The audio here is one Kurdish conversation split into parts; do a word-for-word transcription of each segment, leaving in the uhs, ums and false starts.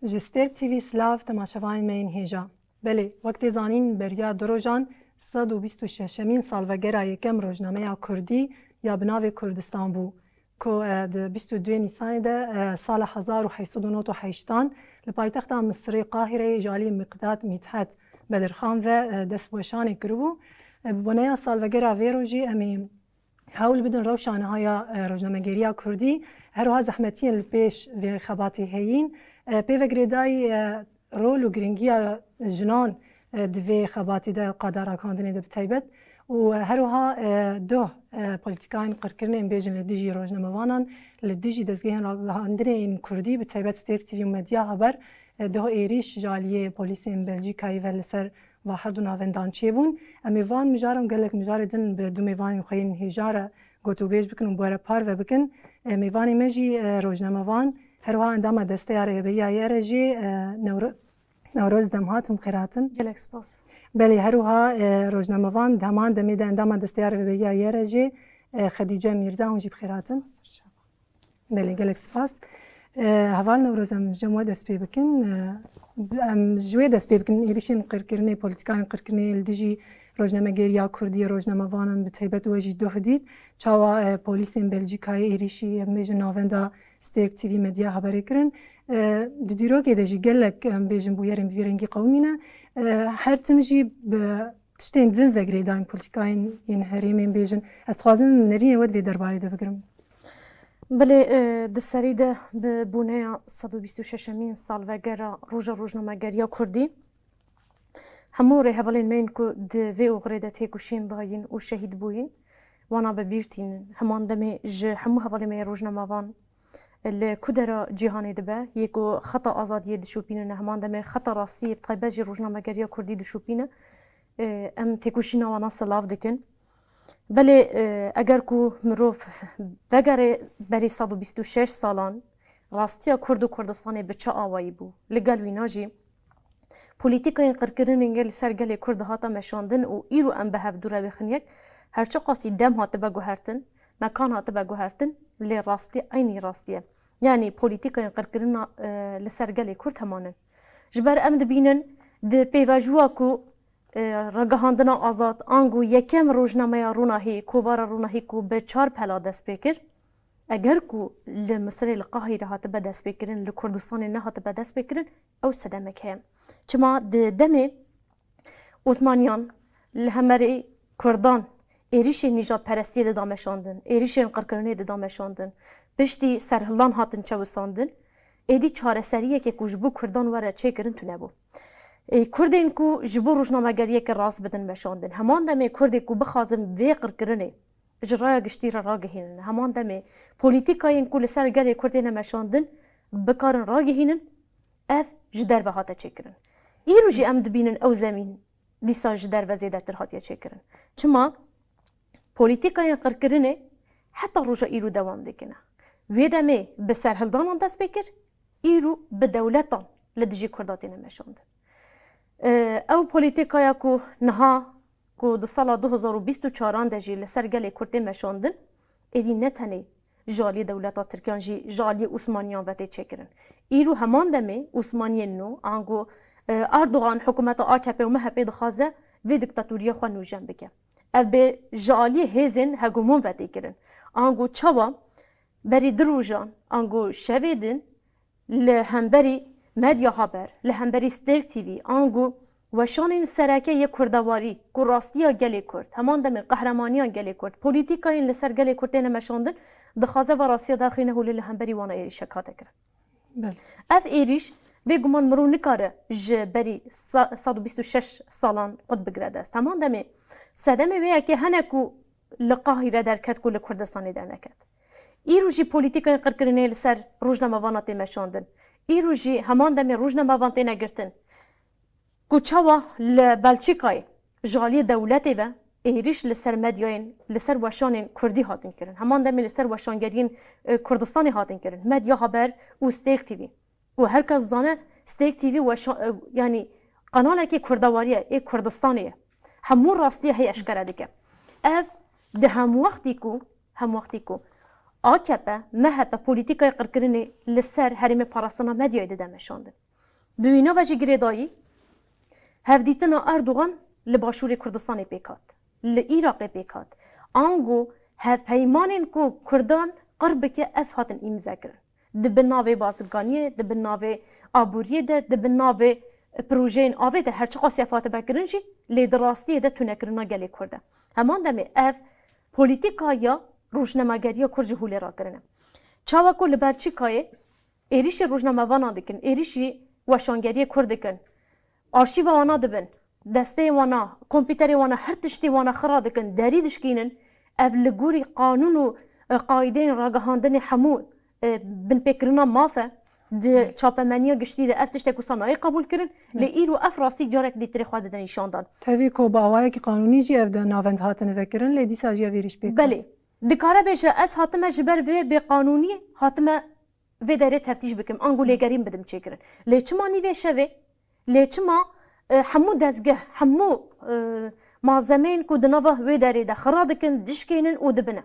Ji Stêrk T V silav, temaşevanên me yên hêja. Belê, wek tê zanîn, beriya du rojan sed û bîst û şeşemîn salvegera yekem rojnameya Kurdî ya bi navê Kurdistan bû, ku, e, di bîst û duyê Nîsanê de, e, sala hezar û heyt sed û nod û heştan li paytexta Misirê Qahireyê ji alî Miqdad Mîthet Bedirxan ve, e, destweşanê kiribû. E, bi boneya salvegera vê rojî em ê hewl bidin rewşa niha ya, e, rojnamegeriya Kurdî, her wiha zehmetiyên li pêş vê xebatê heyîn, e, pê ve girêdayî, e, rol û giringiya jinan, e, di vê xebatê de, qada ragihandinê de bi taybet û, e, her wiha, e, doh, e, polîtîkayên qirkirinên bêjin li dijî rojnamevanan, li dijî dezgehên ragihandinê yên Kurdî, bi taybet Stêrk T V û Medya Haber, e, doh êrîş ji aliyê polîsên Belcîkayê ve li ser va her du navendan çêbûn. Em ê van mijaran gelek mijarê din bi du mêvanên xwe yên hêja re gotûbêj bikin û bi we re parve bikin. E, mêvanê me jî, e, rojnamevan, her wiha endama Desteya Rêveberiya Y R G, e, Newro-, Newroz Demhat, hûn bi xêr hatin. Gelek spas. Belê, her wiha, e, rojnamevan di heman demê de endama Desteya Rêveberiya Y R G, e, Xedîce Mîrza, hûn jî bi xêr hatin. Belê, gelek spas. E, heval Newroz, em ji cem we dest pê bikin. E, em ji wê dest pê bikin, êrîşên qirkirinê, polîtîkayên qirkirinê li dijî rojnamegeriya Kurdî, rojnamevanan bi taybet we jî doh dît. Çawa, e, polîsên Belcîkayê êrîşî, em bêjin, navenda Stêrk T V Medya Haberê kirin. E, di dîrokê de jî gelek, em bêjin, bûyerên bi vî rengî qewimîne. E, her tim jî bi tiştên din ve girêdayîn polîtîkayên yên herêmên bêjin. Ez dixwazim nerînê we di vê derbarê de bigirim. Belê, e, di serî de bi boneya sed û bîst û şeşemîn salvegera Roja Rojnamegeriya Kurdî, hemû rêhevalên me yên ku di vê oxirê de têkoşîn dayîn û şehîd bûyîn, wana bi bîr tînin. Heman demê ji hemû hevalên me yê rojnamevan li ku dera cîhanê dibe, yê ku xeta azadiyê dişopînin, heman demê xeta rastiyê, bi taybet jî rojnamegeriya Kurdî dişopîne, e, em têkoşîna wana silav dikin. Belê, e, eger ku mirov vegere berî sed û bîst û şeş salan, rastiya Kurd û Kurdistanê bi çi awayî bû? Li gel wîna jî polîtîkayên qirkirinên li ser gelê Kurd dihata meşandin û îro em bi hev dû re bêxin yek, her çiqasî dem hatibe guhertin, mekan hatibe guhertin, lê rastî eynî rastî ye. Yanî polîtîkayên qirkirina, e, li ser gelê Kurd heman in. Ji ber em dibînin di pêvajoya ku, e, ragihandina azad, ango yekem rojnameya Ronahî, kovara Ronahî ku bi çar pela dest pê kir, eger ku li Misirê, li Qahîre hatibe destpêkirin, li Kurdistanê nehatibe destpêkirin, ew sedemek heye. Çima di demê Osmaniyan li hemerê Kurdan êrîşên nîjadperestiyê dida meşandin, êrîşên qirkirinê dida meşandin, piştî serhildan hatin çewisandin, êdî çareseriyekê ku ji bo Kurdan were çêkirin tune bû. Ê, Kurdên ku ji bo rojnamegeriyeke rast bidin meşandin, heman demê Kurdê ku bixwazin vê qirkirinê ji raya giştî re ragihînin, heman demê polîtîkayên ku li ser gelê Kurd têne meşandin bikarin ragihînin, ev ji derve hate çêkirin. Îro jî em dibînin ew zemîn dîsa ji derve zêdetir hatiye çêkirin. Çima? Polîtîkayên qirkirinê heta roja îro dewam dikine. Wê demê bi serhildanan dest pê kir, îro bi dewletan li dijî Kurda têne meşandin. Ew polîtîkaya ku niha, ku di sala du hezar û bîst û çaran de jî li ser gelê Kurd tê meşandin, êdî ne tenê ji aliyê dewleta Tirkiyan, jî ji aliyê Osmaniyan ve tê çêkirin. Îro heman demê Osmaniyên nû, ango, e, Erdogan, hikûmeta A K P û M H P dixwaze vê dîktatoriyê xwe nûjen bike. Ev bê ji aliyê hêzên hegemon ve tê kirin. Ango çawa berî du rojan, ango şevê din, li hemberî Medya Haber, li hemberî Stêrk T V, ango weşanên sereke yê kurdewarî ku rastiya gelê Kurd, heman demê qehremaniya gelê Kurd, polîtîkayên li ser gelê Kurd têne meşandin, dixwaze va rastiya derxîne holê, li hemberî wana êrîşek hate kirin. Belê. Ev êrîş bêguman mirov nikare ji berî sa-, sed û bîst û şeş salan qut bigire dest. Heman demê sedemê wê yekê hene ku li Qahîre derket ku li Kurdistanê derneket. Îro jî polîtîkayên qirkirinê li ser rojnamevana tê meşandin. Îro jî heman demê rojnamevan têne girtin. Ku çawa li Belçîkayê ji aliyê dewletê ve êrîş li ser medyayên, li ser weşanên kurdî hatin kirin. Heman demê li ser weşangeriyên, e, Kurdistanê hatin kirin. Medya Haber û Stêrk T V. Û her kes zane Stêrk T V weşa-, e, yanî kanalekî kurdewarî ye, ê Kurdistanê ye. Hemû rastiya heye eşkere dike. Ev di hemwextî ku, hemwextî ku A K P, M H P polîtîkayê qirkirinê li ser herêmê parastina medyayê dide meşandin. Bi wî nava jî girêdayî, hevdîtina Erdogan li Başûrê Kurdistanê pêk hat, li Iraqê pêk hat. Ango hevpeymanên ku Kurdan qir bike, ev hatin îmze kirin. Di bin navê bazirganiyê, di bin navê aboriyê de, di bin navê projeyên avê de, her çiqasî ev hatibe kirin jî, lê di rastiyê de tunekirina gelê Kurd e. Heman demê ev polîtîkaya rojnamegeriya Kurd ji holê rakirine. Çawa ku li Belçîkayê êrîşî rojnamevanan dikin, êrîşî weşangeriyê Kurd dikin, arşîva wana dibin, desteyê wana, kompîterê wana, her tiştê wana xira dikin, derî dişkînin, ev li gorî qanûn û, e, qaîdeyên ragihandinê hemû, e, binpêkirina maf e. Di çapemeniya giştî de ev tiştek wisa nayê qebûl kirin, lê îro ev rastî carek dîtirê xwe dide nîşandan. Tevî ku bi awayekî qanûnî jî ev di navend hatine vekirin, lê dîsa jî ev êrîş pêk hat. Belê. Dikare bêje, ez hatime ji ber vê bêqanûniyê hatime vê derê teftîş bikim, ango lêgerîn bidim çêkirin. Lê çima nîvê şevê? Lê çima, e, hemû dezgeh, hemû, e, malzemeyên ku di nava wê derê de xira dikin, dişkênin û dibine?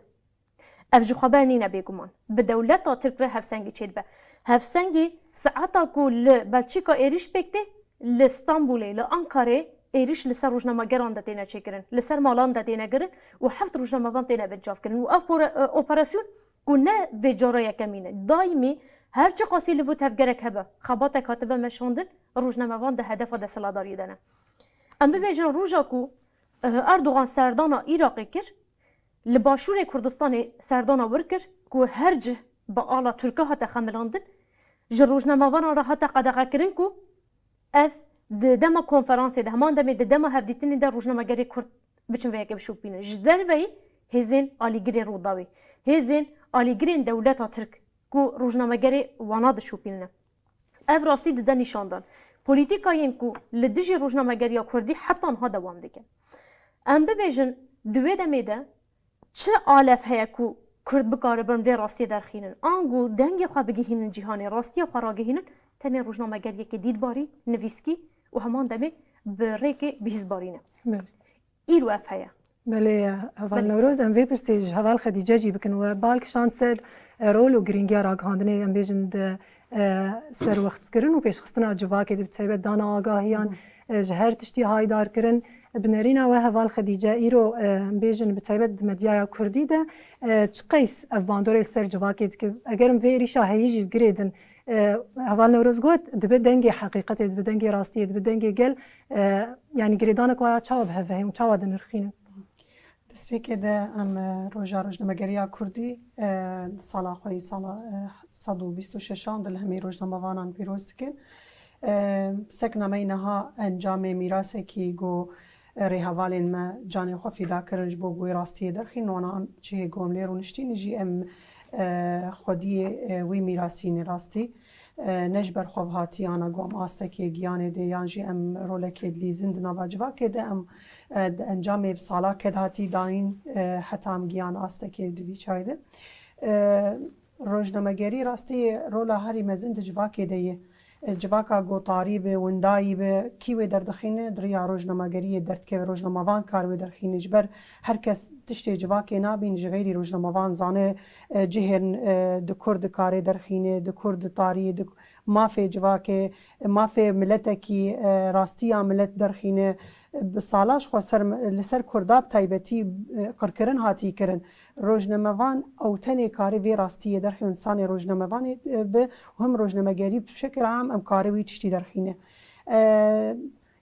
Ev ji xwe bernîne bêguman. Bi dewleta Tirk re hevsengî çêdibe. Hevsengî saeta ku li Belçîka êrîş pêk tê, li Stenbolê, li Ankarê êrîş li ser rojnamegeran de têne çêkirin, li ser malan de têne girin û heft rojnamevan têne binçavkirin. Û ev pore-, e, operasyon ku ne vê cara yekemîn e. Daîmî her çiqasî li vir tevgerek hebe, xebatek hatibe meşandin, rojnamevan di hedefa desthilatdariyê de ne. Em bibêjin roja ku, e, Erdogan serdana Iraqê kir, li Başûrê Kurdistanê serdana wir kir ku her cih bi ala Tirka hate xemilandin, ji rojnamevanan re hate qedexekirin ku ev di dema konferansê de, heman demê di dema hevdîtinê de rojnamegerê Kurd biçin vê yekê bişopînin. Ji derveyî hêzên alîgirê Rûdawê, hêzên alîgirên dewleta Tirk ku rojnamegerê wana dişopînine. Ev rastî dide nîşandan. Polîtîkayên ku li dijî rojnamegeriya Kurdî heta niha dewam dike. Em bibêjin, di wê demê de çi alef heye ku Kurd bikaribin vê rastiyê derxînin? Ango dengê xwe bigihînin cîhanê, rastiya xwe ragihînin, tenê rojnamegeriyekê dîtbarî, nivîskî û heman demê bi rêkê bihîsbarî ne. Belê. Îro ev heye. Belê, heval Belê. Newroz, em vê pirsê ji heval Xedîce jî bikin. We bal kişand ser, e, rol û girîngiya ragihandinê, em bêjin, di, e, serwextkirin û pêşxistina civakê de, bi taybet dana agahiyan, Hı. e, ji her tiştî haydar kirin. Bi nerîna we heval Xedîce, îro, e, em bêjin, bi taybet di medyaya kurdî de, e, çi qeys ev bandorê li ser civakê dike? Eger em vê êrîşa heyî jî girêdin, e, heval Newroz got, dibe dengê heqîqetê, dibe dengê rastiyê, dibe dengê gel, e, yanî girêdanek waya çawa bi hev ve heye û çawa dinirxîne? Destpêkê de em, e, roja rojnamegeriya kurdî, e, sala xwe yî sala, e, sed û bîst û şeşan de li hemî rojnamevanan pîroz dikin. E, seknameyê niha encamê mîrasekî ku, e, rêhevalên me canê xwe fîda kirin ji bo ku wê rastiyê derxîn, wana em cihê ku em lê rûniştîn jî em, e, xwediyê, e, wî mîrasî ne rastî. E, ne ji ber xwevhatiyana ku em astekê giyanê de yan jî em rolekê dilîzin di nava civakê de, em, e, di encamê bi sala ked hatî dayîn, e, heta em giyan astekê di vî çayê de. E, rojnamegerî rastî rola herî mezin di civakê de ye. E, civaka ku tarî be, windayî be, kî wê derdixîne? Di riya rojnamegeriyê derdikeve, rojnamevan kar wê derxîne. Ji ber her kes tiştê civakê nabîn, ji xeyrî rojnamevan zane, e, cihên, e, di kur dikarê derxîne, di kur di tariyê, di mafê civakê, mafê miletekî, e, rastiya milet derxîne. Bi sala ji xwe ser, li ser Kurda bi taybetî, e, qirkirin hatî kirin. Rojnamevan ew tenê karê vê rastiyê derxîn, insanê rojnamevanê, e, bi û him rojnamegerî bi şekil am em karê wî tiştî derxîne. E,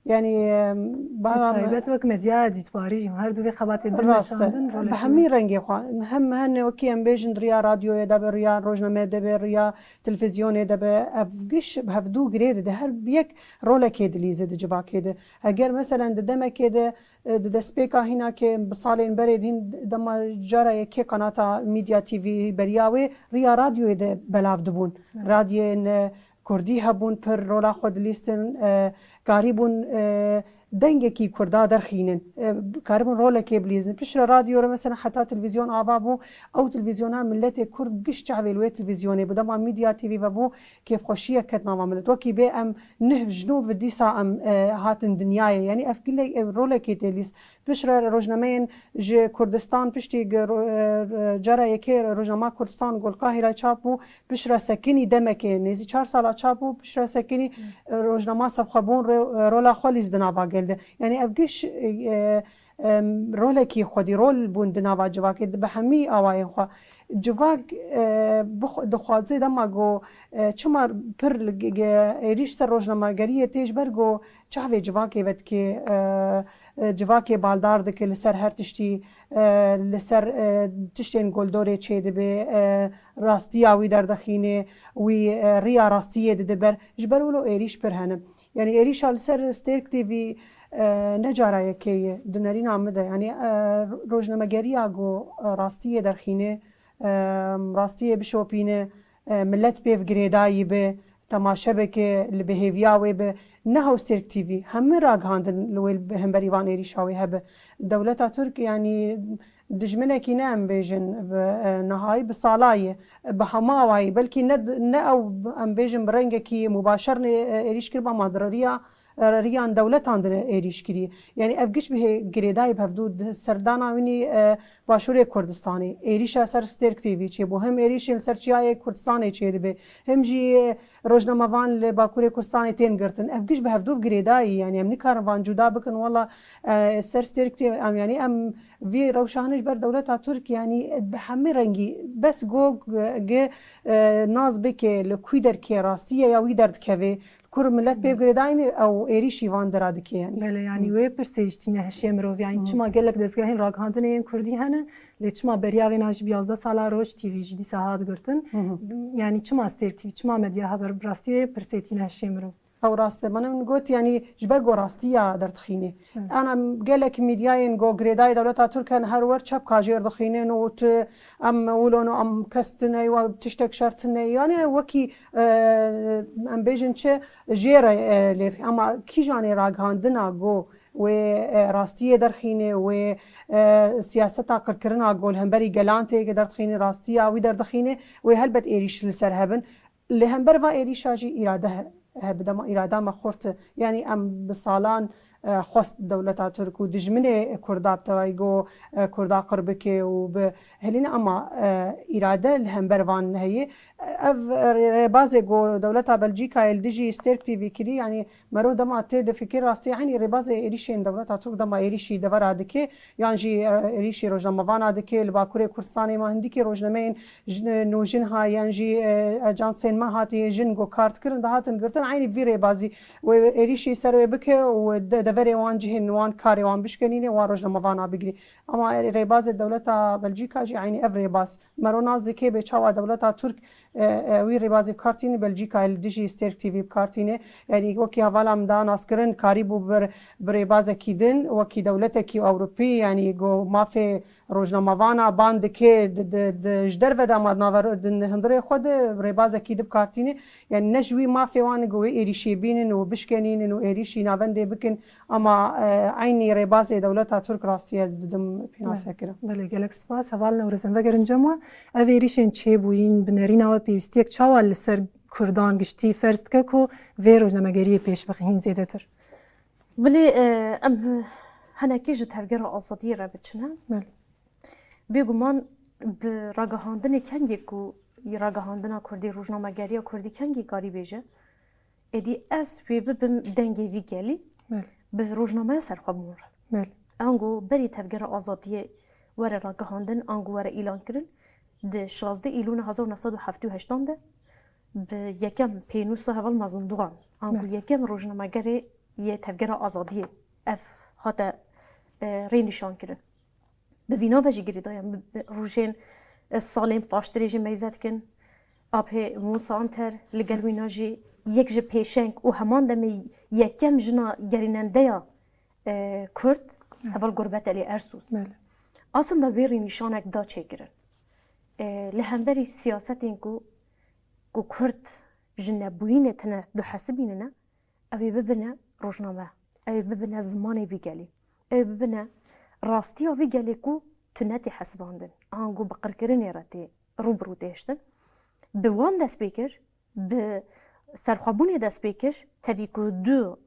yanî, e, Bi bara me- taybet wek medyaya dîtbarî jî her du vê xebatê din Rast e. meşandin rolek Bi hemî rengê xwe. Hem hene wekî em bêjin di riya radyoyê de be, riya rojnameyê de be, riya televîzyonê de be, ev giş bi hevdû girê dide. Her yek rolekê dilîze di civakê de. Eger meselen di demekê de, e, di destpêka hîna ke bi salên berê dihîn dema cara yekê kanata Media T V beriya wê riya radyoyê de belav dibûn. Evet. Radyên, e, kurdî hebûn, pir rola xwe dilîstin, e, karîbûn, e, dengekî Kurda derxînin, e, karibin rolekê bilîzin. Piştre radyo re mesela heta televîzyon ava bû, ew televîzyona miletê Kurd giş çavê li wê televîzyonê bû. Dema Medya T V vebû, kêfxweşiyek ket nava milet. Wekî bê em neh ji nû ve dîsa em, e, hatin dinyayê. Yanî ev gilek, ev rolekê tê lîst. Piştre rojnameyên ji Kurdistan piştî gi-, ro-, e, cara yekê rojnama Kurdistan Gol Qahîra çap bû. Piştre sekinî demekê nêzî çar sala çap bû. Piştre sekinî, e, rojnama Sebxwebûn re-, e, rola xwe lîst di nava gel de. Yanî ev giş, e, em, rolekî xwedî rol bûn di nava civakê de bi hemî awayên xwe. Civak, e, bixwe-, dixwaze dema ku, e, çima pir li ge-, ge-, êrîş ser rojnamegeriyê tê ji ber ku çavê civakê vedikê, e, e, civakê baldar dike li ser her tiştî, e, li ser, e, tiştên goldorê çêdibe, e, rastiya wî derdixîne, wî, e, riya rastiyê dide ber. Ji ber wilo êrîş pir hene. Yanî êrîşa li ser Stêrk T V, e, ne cara yekê ye di nerîna min de. Yanî, e, rojnamegeriya ku, e, rastiyê derxîne, e, rastiyê bişopîne, e, milet pêv girêdayî be, temaşe bike, li bihêviya wê be. Ne hew Stêrk T V, hemî ragihandin li wê li hemberî van êrîşa wê hebe. Dewleta Tirk, yanî, dijminekî ne em bêjin bi, e, nihayî, bi sala ye, bi hema awayî, belkî ne, ne ew em bêjin bi rengekî mubaşer nê, e, êrîş kiribe, ama di riya, e, riyan dewletan de êrîş kiriye. Yanî ev giş bi hê-, girêdayî bi hevdû di serdana wînî, e, Başûrê Kurdistanê. Êrîşa ser Stêrk T V çêbû. Him êrîşên li ser Çiyayê Kurdistanê çêdibe. Him jî, e, rojnamevan li Bakurê Kurdistanê tên girtin. Ev giş bi hevdû girêdayî, yanî em nikarin van cuda bikin, wela, e, ser Stêrk T V, em, yanî em vî rewşa hene ji ber dewleta Tirk, yanî bi hemî rengî, bes go, g-, g-, e, nas bike li kû derkê rastî ye ya wî derdikeve, kur milet pê girêdayî ne, ew êrîşî van dira dike, yanî. Belê, yanî wê pirsê jî tîne hişê mirov, yanî çima gelek dezgehên ragihandinê yên kurdî hene, lê çima beriya vêna jî bi yazdeh sala Roj T V jî dîsa hat girtin? Yanî çima Stêrk T V, çima medya haber, bi rastî wê pirsê tîne hişê mirov? Ew rast e. Min got, yanî ji ber ku rastiya derdixînê. Ana gelek mîdyayên ku girêdayî dewleta Tirk in, her wer çepka jêr dixînin û tu em wilo no, em kes tune, wa tiştek şer tune. Yanî wekî, e, em bêjin çi, jê re, e, lê dixîn. Ama kîjanê ragihandina ku wê, e, rastiyê derxîne, wê, e, siyaseta qirkirina ku li hemberî gelan tê derdixîne, rastiya wî derdixîne, wê helbet êrîş li ser hebin. Li hember va êrîşa jî îrade he-, hebe, dema îrada me xurt e. Yanî em bi salan, e, xwest dewleta Tirk û dijminê Kurda bi tevayî got, e, Kurda qir bike û bi hilîne, ama, e, îrade li hember van heye. Ev rê-, rêbazê got dewleta Belcîkayê li dijî Stêrk T V kirî, yanî mero dema tê difikir rastî, eynî rêbazê êrîşên dewleta Tirk dema êrîşî devera dike, yan jî, e, êrîşî rojnamevana dike, li Bakurê Kurdistanê ma hindikî rojnameyên jin, nûjin ha, yan jî, e, ajansên me hatî jin ku kar dikirin, dihatin girtin, eynî vî rêbazî wê êrîşî ser wê bike û de-, deverê wan cihên wan karê wan bişkenîne, wan rojnamevana bigirî. Ama rêbazê dewleta Belcîka jî eynî ev rêbaz mero nas dike bê çawa dewleta Tirk, e, e, wî rêbazî bi kar tîne, Belcîka li dijî Stêrk T V bi kar tîne. Yanî wekî hevala min da naskirin, karîbû bir, bi rêbazekî din, wekî dewletekî Ewropî, yanî go mafê rojnamevana ban dike, di, di, di, ji derve de, ama di nave ro-, di hundirê xwe de rêbazekî di bi kar tîne. Yanî ne ji wî mafê wan go wê êrîşê bînin û bişkenînin û êrîşî navendê bikin, ama, e, eynî rêbazê dewleta Tirk rastî ez didim pênase kirin. Belê, gelek spas. Hevalin Ewrêz, em vegerin cem we. Ev êrîşên çêbûyîn bi nerîna we pêwîstiyek çawa li ser Kurdan giştî ferz dike ku vê rojnamegeriyê pêş bixin hîn zêdetir? Bilê, e, em hinekî ji tevgera azadiyê re biçine. Belê. Bêguman bi ragihandinê kengê ku ragihandina kurdî, rojnamegeriya kurdî kengê karî bêje, êdî ez wê bibim dengê vî gelî, belê, bi rojnameya Serxwebûn re. Belê. Ango berî tevgera azadiyê were ragihandin, ango were îlan kirin, di şazdeh Îlûna hezar û neh sed û heftê û heştan de bi yekem pênûsa heval Mazlûm Dugan, ango, belê, yekem rojnamegerê yê tevgera azadiyê ev hate, e, rê nîşan kirin. Bi vîna ve jî girêdayan, bi, bi rojên, e, salên paştirê jî meyze dikin. Apê Mûsa Anter li gel wîna jî yek ji pêşeng û heman demê yekem jina gerînendeya, e, Kurd, heval Gurbet Elî Ersûz. Belê. Aslında vê rê nîşanek da çêkirin. E, li hemberî siyasetên ku, ku Kurd ji nebûyînê tine duhesibînine, ew ê bibine rojname. ew ê bibine zimanê vî gelê. Ew ê bibine rastiya vî gelê ku tu netê hesibandin. Ango bi qirkirinê re tê rû bi rû têhiştin. Bi wan dest pê kir, bi serxwebûnê dest pê kir, tevî ku du,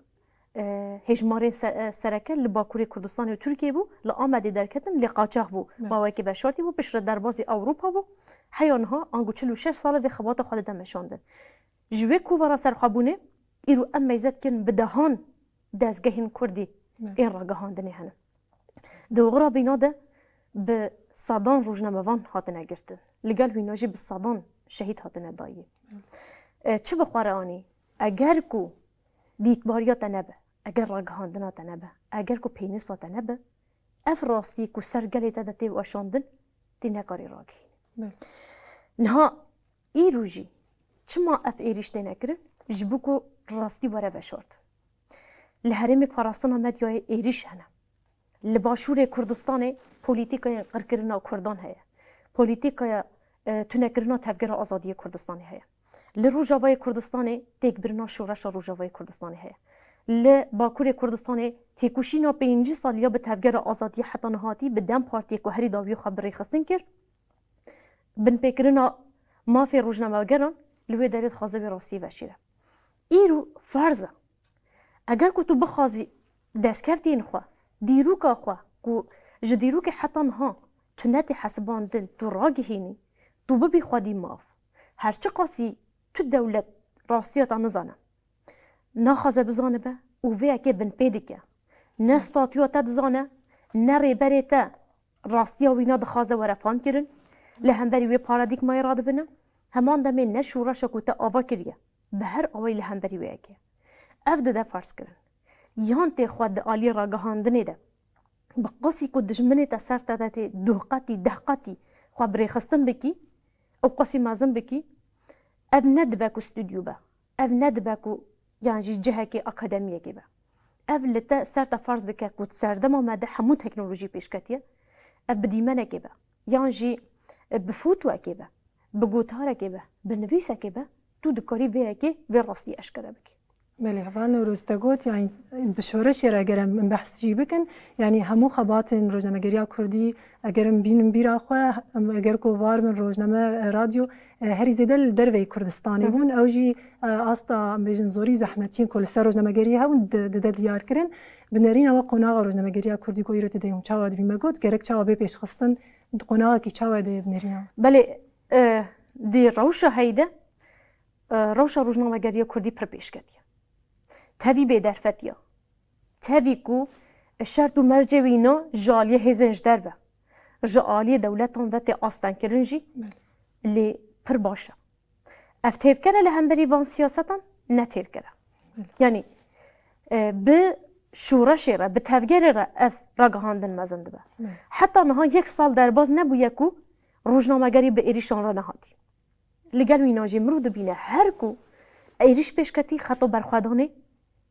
e, hêjmarên se-, e, sereke li Bakurê Kurdistanê û Tirkiyê bû, li Amedê derketin, lê qaçax bû. Evet. Bawekî veşartî bû, piştre derbazî Ewropa bû. Heya niha, ango çil û şeş sal e vê xebata xwe dide meşandin. Ji wê kovara serxwebûnê, îro em meyze dikin bi dehan dezgehên Kurdî Evet. ên ragihandinê hene. Di oxira vîna de bi sedan rojnamevan hatine girtin. Li gel wîna jî bi sedan şehîd hatine dayî. E, çi bi xwe re anî? Eger ku dîtbariya te nebe, eger ragihandina te nebe, eger ku pênûsa te nebe, ev rastî ku ser gelê te de tê weşandin, tê nekarî ragihînî. Belê. Niha îro jî çima ev êrîş têne kirin? Ji bo ku rastî were veşartin. Li herêmê parastina medyayê êrîş hene. Li Başûrê Kurdistanê polîtîkaya qirkirina Kurdan heye. Polîtîkaya, e, tunekirina Tevgera Azadiyê Kurdistanê heye. Li Rojavayê Kurdistanê têkbirina Şoreşa Rojavayê Kurdistanê heye. Li Bakurê Kurdistanê têkoşîna pêncî saliya bi Tevgera Azadiyê heta nihatî bi DEM Partiyê ku herî dawiyê xwe bi rêxistin kir, binpêkirina mafê rojnamegeran li wê derê dixwaze vê rastiyê veşêre. Îro ferz e. Eger ku tu bixwazî destkeftiyên xwe, dîroka xwe ku ji dîrokê heta niha tu netê hesibandin, tu ragihînî, tu bibî xwedî maf. Her çiqasî tu dewlet rastiya te nizane, naxwaze bizanibe û vê yekê binpê dike. Ne statûya te dizane, ne rêberê te rastiya wîna dixwaze were fam kirin, li hemberî wê paradîgmayê radibine. Heman demê ne şoreşa ku te ava kiriye, bi her awayî li hemberî wê yekê. Ev dide ferz kirin. Yan tê xwe di aliyê ragihandinê de, bi qasî ku dijminê te ser te de tê duh qetî, deh qetî xwe bi rêxistin bikî, ew qasî mezin bikî, ev nedibe ku stûdyo be. Ev nedibe ku yan jî cihekê akademiyekê be. Ev li te ser te ferz dike ku di serdema me de hemû teknolojî pêşketiye. Ev bi dîmenekê be, yan jî, e, bi fotoyekê be, bi gotarekê be, bi nivîsekê be, tu dikarî vê yekê vê rastî eşkere bikî. Belê, heval Newroz te got, yani bi şoreşê re eger em behs jî bikin, yani hemû xebatên rojnamegeriya Kurdî, eger em bînin bîra xwe, em eger ku var bin rojname, e, radyo, e, herî zêde li derveyî Kurdistanê Hı. bûn. Ew jî, e, asta, em bêjin, zorî û zehmetiyên ku li ser rojnamegeriyê hebûn di-, dide diyar kirin. Bi nerîna we qonaxa rojnamegeriya Kurdî ku îro tê de ye hûn çawa dibî? Me got, gerek çawa bê pêşxistin, di qonaxekî çawa de ye bi nerîna we? Belê, e, di rewşa heyî de, e, rewşa rojnamegeriya Kurdî pir pêşketiye. Tevî bêderfetiye. Tevî ku şert û mercê wîna ji aliyê hêzên ji derve, ji aliyê dewletan ve tê astengkirin jî Belê. lê pir baş e. Ev têrker e li hemberî van siyasetan? Ne têrker e. Belê. Yanî, e, bi şoreşê re, bi tevgerê re ev ragihandin mezin dibe. Belê. Heta niha yek sal derbaz nebûye ku rojnamegerî bi êrîşan re nehatî. Li gel wîna jî mirov dibîne her ku êrîş pêşketî xeta berxwedanê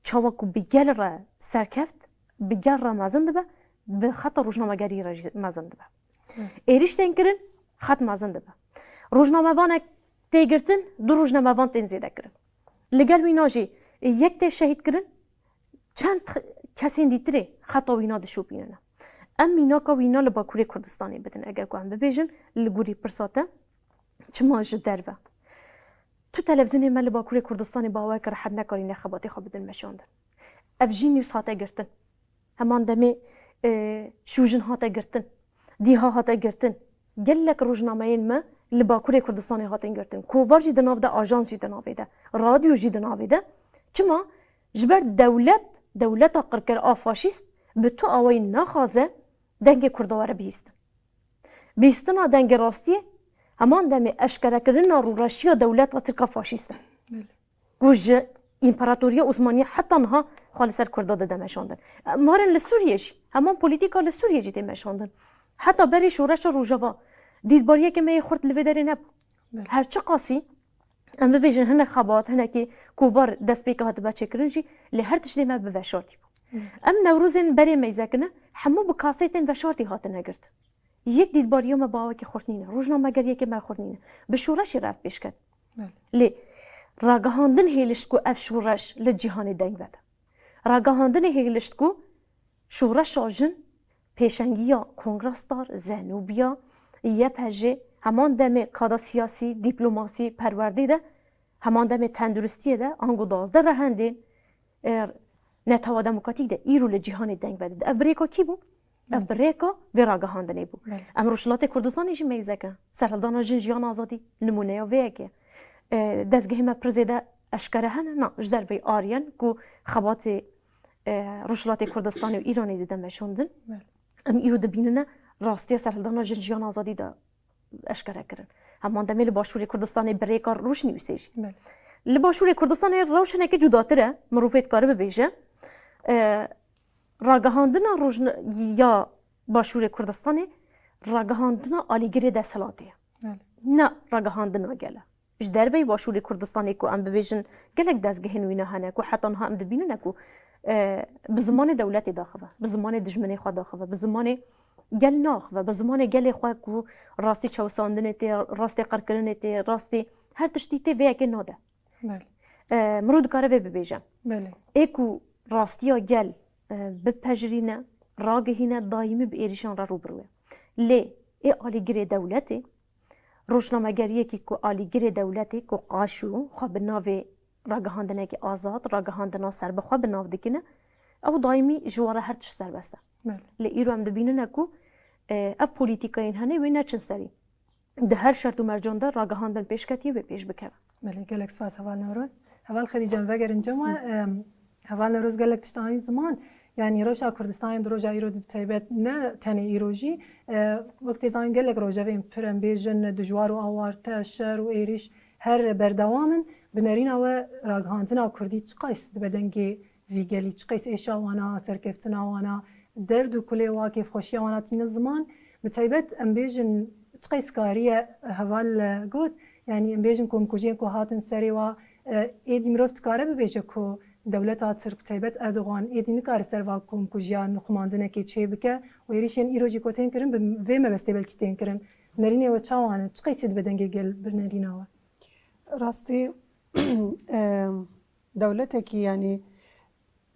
çawa ku bi gel re serkeft, bi gel re mezin dibe, bi xeta rojnamegerî re jî mezin dibe. Hı. Êrîş tên kirin, xet mezin dibe. Rojnamevanek tê girtin, du rojnamevan tên zêde kirin. Li gel wîna jî yek tê şehîd kirin, çend kesên dîtirê xeta wîna dişopînine. Em mînaka wîna li Bakurê Kurdistanê bidin, eger ku em bibêjin, li gorî pirsa te, çima ji derve? Tu televîzyonê me li Bakurê Kurdistanê bi awayeke rehet nekarîne xebatê xwe bidin meşandin. Ev jî News hate girtin. Heman demê, e, Şûjin hate girtin. Dîha hate girtin. Gelek rojnameyên me li Bakurê Kurdistanê hatin girtin. Kovar jî di nav de, ajans jî di navê de, radyo jî di navê de. Çima? Ji ber dewlet, dewleta qirkir a faşîst bi tu awayî naxwaze dengê Kurda were bihîstin. Bihîstina dengê rastiyê heman demê eşkerekirina rûreşiya dewleta Tirk a faşîst e. Belê. Ku ji împaratoriya Osmaniye heta niha xwe li ser Kurda dide meşandin. Em werin li Sûriyê jî, heman polîtîka li Sûriyê jî tê meşandin. Heta berî şoreşa Rojava, dîtbariyeke me yê xurt li vê derê nebû. Belê. Her çiqasî em bibêjin hinek xebat, hinekî kovar destpêka hatibe çêkirin jî, lê her tiştê me bi veşartî bû. Belê. Em Newrozên berê meyzekine, hemû bi kasêtên veşartî hatine girtin. Yek dîtbariya me bawekî xurt nîne, rojnamegeriyekê me xurt nîne. Bi şoreşê re ev pêşket. Belê. Lê ragihandin hêlişt ku ev şoreş li cîhanê deng vede. Ragihandinê hêlişt ku şoreşa jin pêşengiya Kongra Star, Zenûbiya, Y P J, heman demê kada siyasî, dîplomasî, perwerdê de, heman demê tenduristiyê de, ango duwazdeh rehendên, e, Netewên Demokratîk de îro li cîhanê deng vedide. Ev bi rêka kî bû? Ev bi rêka vê ragihandinê bû. Belê. Em Rojhilatê Kurdistanê jî meyzeke. Serhildana jin, jiyan, azadî nimûneya vê yekê. E, dezgehê me pir zêde eşkere hene? Na, ji derveyî Aryen ku xebatê, e, Rojhilatê Kurdistanê û Îranê dide meşandin. Belê. Em îro dibînine rastiya serhildana jin, jiyan, azadî de eşkere kirin. Heman demê li Başûrê Kurdistanê bi rêka Rojnewsê jî. Belê. Li Başûrê Kurdistanê rewş hinekî cudatir e, mirovê dikare bibêje, e, ragihandina rojn-, ya Başûrê Kurdistanê ragihandina alîgirê desthilatê ye. Belê. Ne ragihandina gel e. Ji derveyî Başûrê Kurdistanê ku em bibêjin gelek dezgehên wîna hene ku heta niha em dibînine ku, e, bi zimanê dewletê daxive, bi zimanê dijminê xwe daxive, bi zimanê gel naxive, bi zimanê gelê xwe ku rastî çewsandinê tê, rastî qirkirinê tê, rastî her tiştî tê, vê yekê nade. Belê. E, mirov dikare vê bibêje. Belê. Ê ku rastiya gel, e, bipejirîne, ragihîne, daîmî bi êrîşan re rû bi rû ye. Lê ê alîgirê dewletê, rojnamegeriyekî ku alîgirê dewletê ku qaşû xwe bi navê ragihandinekî azad, ragihandina serbixwe bi nav dikine, ew daîmî ji we re her tişt serbest e. Belê. Lê îro em dibînine ku, e, ev polîtîkayên hene wê neçin serî. Di her şert û mercan de ragihandin pêşketiyê wê pêş bikeve. Belê, gelek spas heval Newroz. Heval Xedîce, em vegerin cem we. Em, heval Newroz gelek tişt anî ziman. Yanî rewşa Kurdistanê di roja îro de bi taybet ne tenê îro jî, e, wek tê zanîn gelek rojevên pir em bêjin dijwar û awarte, şer û êrîş her berdewam in. Bi nerîna we ragihandina kurdî çiqas dibe dengê vî gelî, çiqas êşa wana, serkeftina wana, derd û kulê wa, kêfxweşiya wana tîne ziman. Bi taybet em bêjin çiqas kariye heval, e, got, yanî em bêjin komkujiyên ku hatin serê wa, e, êdî mirov dikare bibêje ku dewleta Tirk, bi taybet Erdogan, êdî nikare ser va komkujiya nixumandinekê çêbike û êrîşên îro jî ku tên kirin, bi vê mebestê belkî tên kirin. Nerînê we çawa ne? Çiqas dibe dengê gel bi nerîna we? Rastî, e, dewletekî, yanî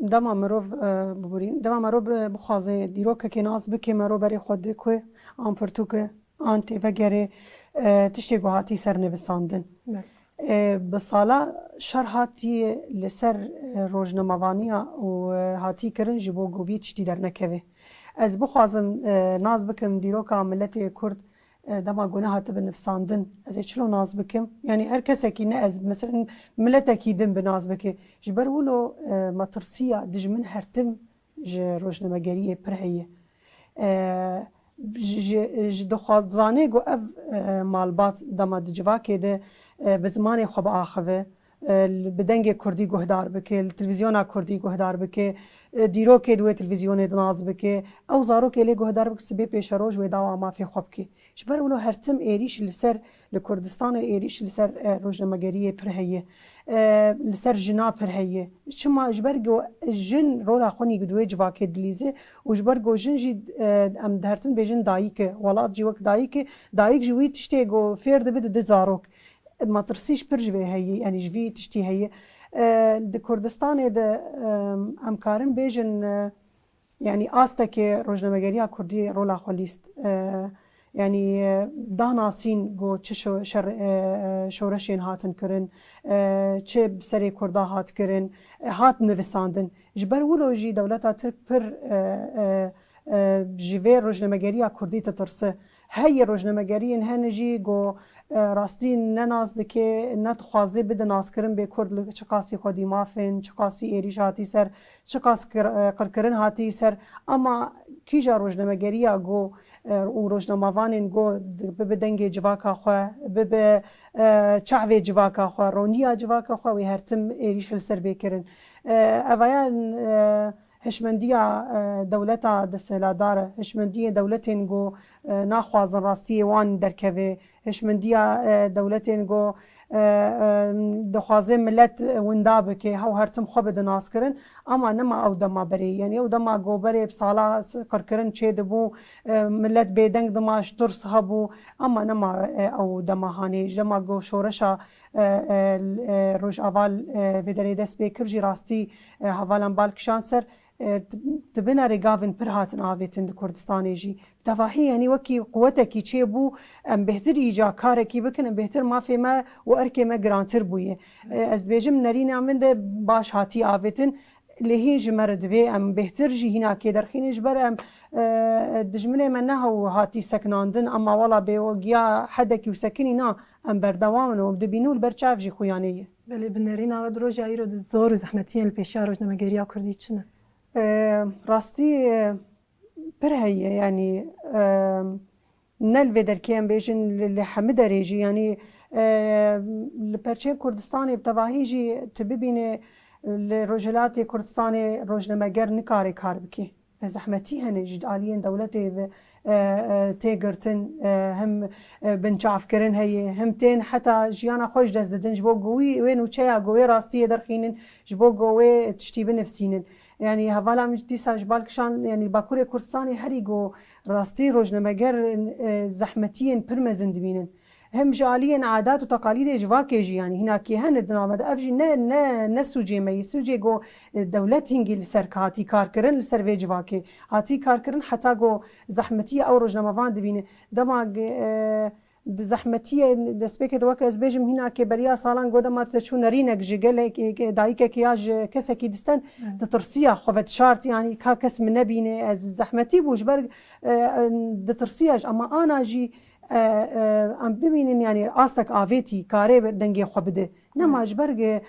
dema mirov, e, biborîn, dema mirov bi-, bixwaze dîrokekê nas bike, mirov berê xwe dike an pirtûke, an tê vegerê, e, tiştê ku hatî ser nivîsandin. Belê. E, bi sala şer hatî li ser, e, rojnamevaniya û, e, hatî kirin ji bo ku vî tiştî dernekeve. Ez bixwazim, e, nas bikim dîroka miletê Kurd, e, dema ku nehatibe nivîsandin, ez ê çilo nas bikim? Yanî her kesekî, ne ez, mesela miletekî din bi nas bike. Ji ber wilo, e, metirsiya dijmin her tim ji rojnamegeriyê pir heye. E, ji, ji, ji dixwazanê ku ev, e, malbat dema di civakê de, e, bi zimanê xwe biaxive, e, bi dengê kurdî guhdar bike, li televîzyona kurdî guhdar bike, e, dîrokê di wê televîzyonê de nas bike, ew zarokê lê guhdar bike, sibê pêşeroj wê dawa mafê xwe bike. Ji ber wilo her tim êrîş li ser, li Kurdistanê êrîş li ser, e, rojnamegeriyê pir heye. E, li ser jina pir heye. Çima? Ji ber ku jin rola xwe nî di wê civakê dilîze û ji ber ku jin jî, e, em di her tim bêjin dayik e, welat jî wek dayik e, dayik jî wî tiştê ku fêr dibe dide zarok. Metirsî ji pir ji vê heye, yanî ji vî tiştî heye. E, di Kurdistanê de, e, em karin bêjin, e, yanî astekê rojnamegeriya kurdî rola xwe lîst. E, yanî, e, da nasîn ku çi şo-, şer-, e, e, şoreşên hatin kirin, e, çi bi serê kurda hat kirin, e, hat nivîsandin. Ji ber wilo jî dewleta Tirk pir, e, e, e, ji vê rojnamegeriya kurdî ditirse. Heye rojnamegeriyên hene jî ku, e, rastî ne nas dike, ne dixwaze bide naskirin bê kurd li çiqasî xwedî mafên, çiqasî êrîş hatî ser, çiqas kir-, e, qirkirin hatî ser. Ama kîja rojnamegeriya ku, e, û rojnamevanên ku di-, bibe dengê civaka xwe, bibe, e, çavê civaka xwe, roniya civaka xwe, wê her tim êrîş li ser bê kirin. E, evaya, e, hişmendiya, e, dewleta desthilatdar e, hişmendiyê dewletên ku, e, naxwazin rastiyê wan derkeve, hişmendiya, e, dewletên ku, e, e, dixwaze millet winda bike, hew her tim xwe bide naskirin, ama nema ew dema berê. Yanî ew dema go berê bi sala s-, qirkirin çê dibû, e, millet bêdeng dima, ji tirs hebû, ama nema, e, ew dema hanê. Ji dema go şoreşa, e, e, e, Rojava, e, vê derê dest pê kir jî rastî, e, hevalan bal kişan ser, e, di-, di binarê gavên pir hatin avêtin li Kurdistanê jî. Bi tevahî, yanî wekî quwetekî çêbû, em bêhtir îca karekî bikin, em bêhtir mafê me û erkê me girantir bûye. E, ez dibêjim nerîna min de baş hatî avêtin, lê hîn ji me re divê em bêhtir jî hîna kê derxînin, ji ber em, e, dijminê me nehew hatî sekinandin, ama wela bêwegiya hedekî û sekinî na, em berdewam in û dibînin û li ber çav jî xuyanê ye. Belê, bi nerîna we di roja îro de zor û zehmetiyên li pêşiya rojnamegeriya kurdî çi ne? E, rastî, e, pir heye, yanî, e, ne li vê derkê em bêjin, li, li hemî derê jî, yanî, e, li perçeyên Kurdistanê bi tevahî jî tu bibîne li Rojhilatê Kurdistanê rojnameger nikare kar bike. Zehmetî hene ji aliyên dewletê ve, e, e, tê girtin, e, him, e, binçavkirin heye, him tên heta jiyana xwe ji dest didin, ji bo ku wî wê nûçeya ku wê rastiyê derxînin, ji bo ku wê tiştî binivsînin. Yanî hevala min dîsa ji bal kişan, yanî Bakurê Kurdistanê herî ku rastî rojnameger, e, zehmetiyên pir mezin dibînin. Hem ji aliyên adat û teqalîdê civakê jî, yanî hîna kê hene di nava de. Ev jî ne, ne, ne sûcê me ye. Sûcê ku, e, dewlet hingî li ser hatî kar kirin, li ser vê civakê hatî kar kirin, heta ku zehmetiya ew rojnamevan dibîne. Dema, e, di zehmetiye destpêkê de, weke ez bêjim, hîna kê beriya salan ku dema te çû nerînek ji gelek, e, dayikekê ya ji kesekî distend, Evet. ditirsiya xwe vedişart, yanî ka kes min nebîne, ez zehmetî bû ji ber, e, e, ditirsiya ji, ama ana jî, e, e, em bimînin, yanî astek avêtî karê dengê xwe bide. Nema Evet. ji ber, e,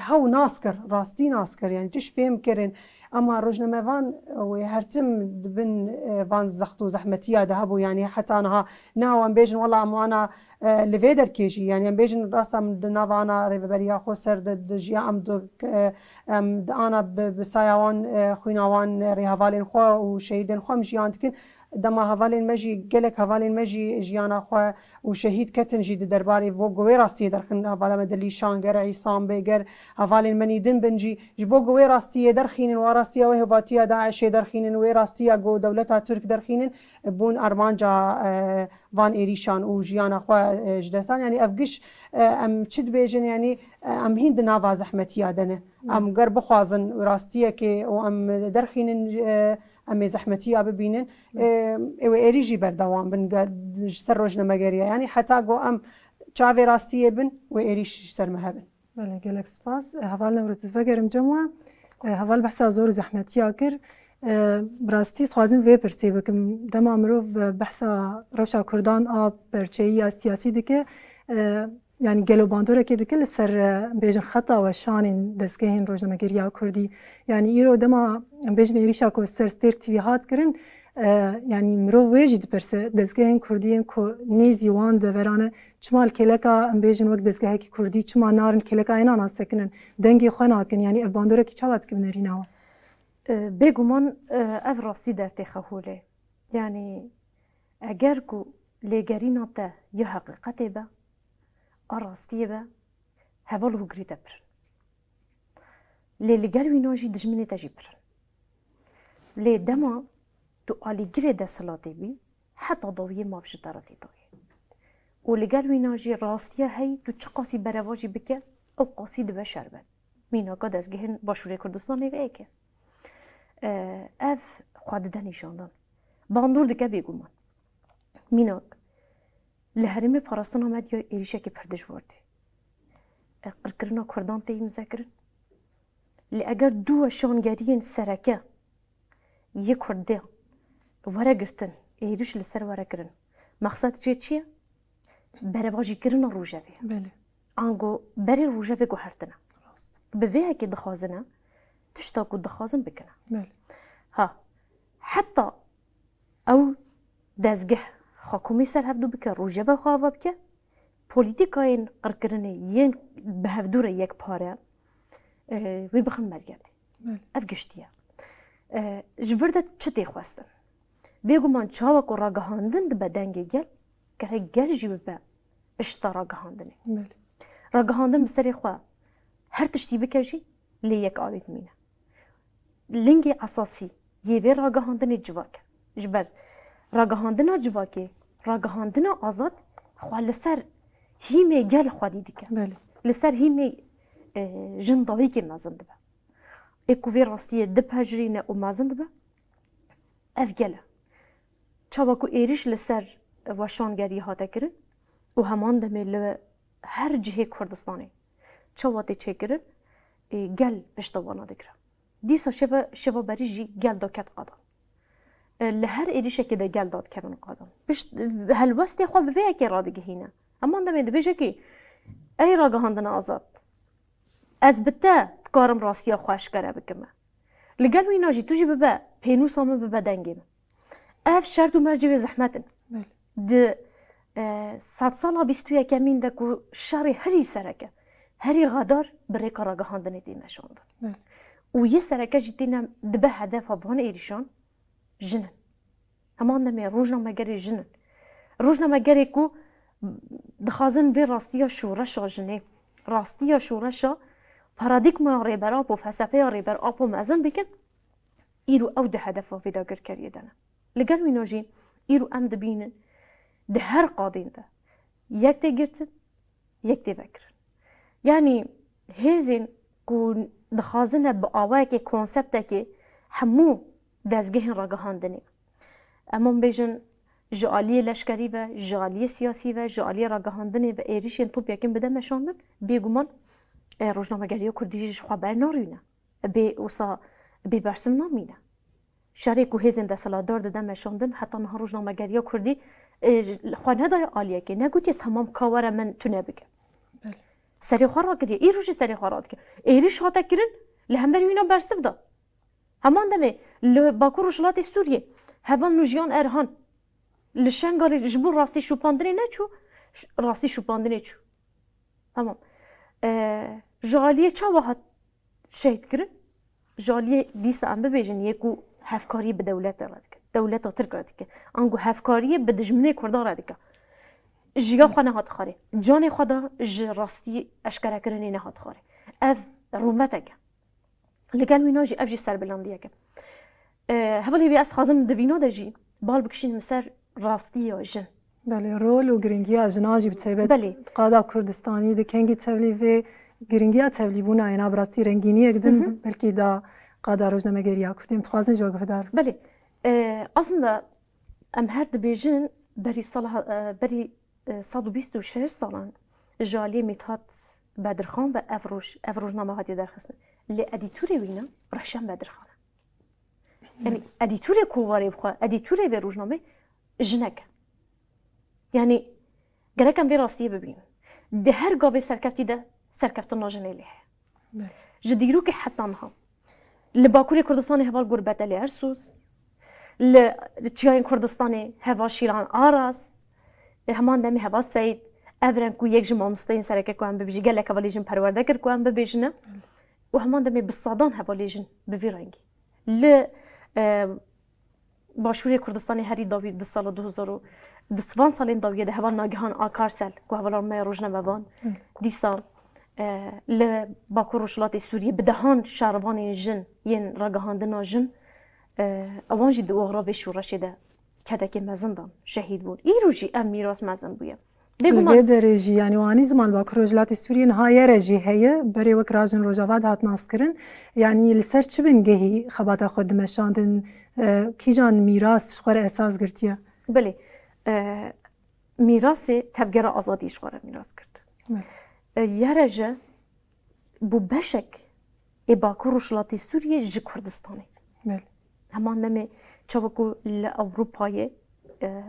hew nas kir, rastî nas kir, yanî tişt fêm kirin. Ama rojnamevan wê her tim di bin, e, van zext û zehmetiya de hebû, yanî heta niha, niha em bêjin, wela em ana, e, li vê derkê jî, yanî em bêjin rasta em di nava ana rêveberiya xwe ser de dijiya, em di, e, em di ana bi, bi saya wan, e, xwîna wan, e, rêhevalên xwe û şehîdên xwe em jiyan dikin. Dema hevalên me jî, gelek hevalên me jî jiyana xwe û şehîd ketin jî di derbarê vo-, ku wê rastiyê derxin, hevala me Dilîşan ger, Îsan bê ger, hevalên me nî din bin jî, ji bo ku wê rastiyê derxînin, wa rastiya wê hevatiya DAIŞê derxînin, wê rastiya ku dewleta Tirk derxînin, bûn armanca, e, van êrîşan û jiyana xwe, e, ji destan. Yanî ev giş, e, em çi dibêjin, yanî, e, em hîn di nava zehmetiya de ne. Em ger bixwazin rastiyekê û em derxînin, e, em ê zehmetiya bibînin, e, ew ê êrî jî berdewam bin ge-, ji ser rojnamegeriya. Yanî heta ku em çavê rastiyê bin, wê êrîş ji ser me hebin. Belê, gelek spas. E, heval Newroz, ez vegerim cem we. E, heval behsa zor û zehmetiya kir. E, bi rastî dixwazim vê pirsê bikim. Dema mirov, e, behsa rewşa Kurdan a perçeyiya siyasî dike, e, yanî gelo bandorekê dike li ser, e, bêjin xeta weşanên dezgehên rojnamegeriya Kurdî. Yanî îro dema em bêjin êrîşa ku ser Stêrk T V hat kirin, e, yanî mirov wê jî dipirse, dezgehên Kurdî yên ku nêzî wan deveran e, çima li kêleka, em bêjin, wek dezgehekî Kurdî, çima narin kêleka êna nasekinin, dengê xwe nakin, yanî ev bandorekî çawa dike bi nerîna wan? E, bêguman, e, ev rastî dertêxe holê. Yanî eger ku lêgerîna te ya heqîqetê be, a rastiyê be, heval û hûgirî te pir in. Lê li gel wîna jî dijminê te jî pir in. Lê dema tu alîgirê desthilatê bî, heta dawiyê maf ji te re tê dayê. Û li gel wîna jî rastiya heyî, tu çiqasî berevajî bike, ew qasî dibe şerbet. Mînaka dezgehên Başûrê Kurdistanê vê yekê. E, ev xwe dide nîşandan. Bandor dike bêguman. Mînak, li herêmê parastina medyayê êrîşekî pir dijwar tê. E, qirkirina Kurdan tê îmzekirin. Lê eger du weşangeriyên sereke yê Kurdiya were girtin, êrîş li ser were kirin, mexsed jê çi ye? Berevajîkirina rojevê ye. Belê. Ango berê rojevê guhertine. Rast. Bi vê yekê dixwazine tişta ku dixwazin bikine. Belê. Ha, heta ew dezgeh xwe komê ser hevdû bike, rojeve xwe ava bike, polîtîkayên qirkirinê yên bi hevdû re yekpare, e, wê bixin mergetê. Belê. Ev giştî ye. E, ji vir de çi tê xwestin? Bêguman çawa ku ragihandin dibe dengê gel, gerek gel jî bibe pişta ragihandinê. Belê. Ragihandin bi serê xwe her tiştî bike jî lê yek alî dimîne. Lingê esasî yê vê ragihandinê civak e. Ji ber ragihandina civakê, ragihandina azad xwe li ser hîmê gel xwedî dike. Belê. Li ser hîmê, e, jin dawîkê mezin dibe. Ê ku vê rastiyê dipejirîne û mezin dibe, ev gel e. Çawa ku êrîş li ser weşangeriyê hate kirin û heman demê li her cihê Kurdistanê çawa tê çêkirin, ê, gel pişta wana digire. Dîsa şeva, şeva berî jî gel daket qadan. E, li her êrîşekê de gel dadikevin qadan. Pişt, helwestê xwe bi vê yekê radigihîne. Heman demê dibêje kî, ey ragihandina azad, ez bi te dikarim rastiya xwe eşkere bikime. Li gel wîna jî tu jî bibe pênûsa min, bibe dengê min. Ev şert û mercê wê zehmet in. Belê. Di, e, sedsala bîst û yekemîn de ku şerê herî sereke, herî xedar bi rêka ragihandinê tê meşandin. Belê. Û yê sereke jî têne dibe hedefa van êrîşan jin in. Heman demê rojnamegerê jin in. Rojnamegerê ku dixwazin vê rastiya şoreşa jinê, rastiya şoreşa paradîgmaya Rêber Apo, felsefeya Rêber Apo mezin bikin, îro ew di hedefa vê dagirkeriyê de ne. Li gel wîna jî îro em dibînin di her qadên de yek tê girtin, yek tê vekirin. Yanî hêzên ku dixwazine bi awayekê, konseptekê hemû dezgehên ragihandinê, em wan bêjin ji aliyê leşkerî ve, ji aliyê siyasî ve, ji aliyê ragihandinê ve êrîşên topyekîn bide meşandin, bêguman, e, rojnamegeriya kurdî jî ji xwe bernarûne. Bê wisa, bê bersiv namîne. Şerê ku hêzên desthilatdar dide meşandin, heta niha rojnamegeriya kurdî, e, xwe nedaye aliyekê. Negotiye temam ka were min tune bike. Belê. Serê xwe rakiriye. Îro jî serê xwe radike. Êrîş hate kirin, li hemberî wîna bersiv da. Heman demê li Bakur Rojhilatê Sûriyê heval Nûjiyan Erhan li Şengalê ji bo rastî şopandinê neçû, ş-, rastî şopandinê çû. Tamam. E, ji aliyê çawa hat şehîd kirin? Ji aliyê dîsa em bibêjin yê ku hevkariyê bi dewletê re dike, dewleta Tirk re dike. Ango hevkariyê bi dijminê Kurdan re dike. Jiya xwe nehat xwarê. Canê xwe da ji rastî eşkerekirinê nehat xwarê. Ev rûmetek e. Li gel wîna jî ev jî serbilandiyek e. E, hevalê wî ez dixwazim di vîna de jî bal bikişînim ser rastiya jin. Belê, rol û giringiya jinan jî bi taybet Belê. Di qada Kurdistanî de kengî tevlî vê giringiya tevlîbûna yê, na bi rastî rengîniyek din Hı hı. belkî da qada rojnamegeriya Kurdî. Em dixwazin ji we guhdar. Belê. E, aslında em her dibêjin berî sala, e, berî, e, sed û bîst û şeş salan ji aliyê Mithat Bedirxan ve ev roj, ev rojname hatiye derxistin. Lê edîtorê wî ne Rehşan Bedirxan e. Yanî edîtorê kovarê bi xwe, edîtorê vê rojnamê jinek e. Yanî gerek em vê rastiyê bibînin. Di her gavê serkeftî de serkeftina jinê lê heye. Belê. Ji dîrokê heta niha. Li Bakurê Kurdistanê heval Gurbet Elî Ersûz, li çiyayên Kurdistanê heval Şîlan Aras, ê heman demê heval Seîd, ev reng ku yek ji mamosteyên sereke ku em bibêjin, gelek hevalê jin perwerde kir ku em bibêjine. Û heman demê bi sedan hevalê jin bi vî rengî. Li, e, Başûrê Kurdistanê herî dawî di sala du hezar û di van salên dawiyê de heval Nagihan Akarsel ku hevalan me ya rojnamevan, Hı. dîsa, e, li Bakur Rojhilatê Sûriyê bi dehan şervanên jin yên ragihandina jin, e, ewan jî di oxira vê şoreşê de kedekê mezin dan, şehîd bûn. Îro jî ev mîras mezin bûye. Li Bêguman. Vê derê jî, yanî, û anî ziman Bakur Rojhilatê Sûriyê niha yere jî heye, berê wek Rojin Rojava dihat naskirin. Yanî, li ser çi bingehî xebata xwe dimeşandin, e, kîjan mîras ji xwe re esas girtiye? Belê. E, mîrasê Tevgera Azadî ji xwe re mîras girt. Belê. E, yere jî bû beşek ê Bakur Rojhilatê Sûriyê ji Kurdistanê. Belê. Heman demê çawa ku li Ewropayê, e,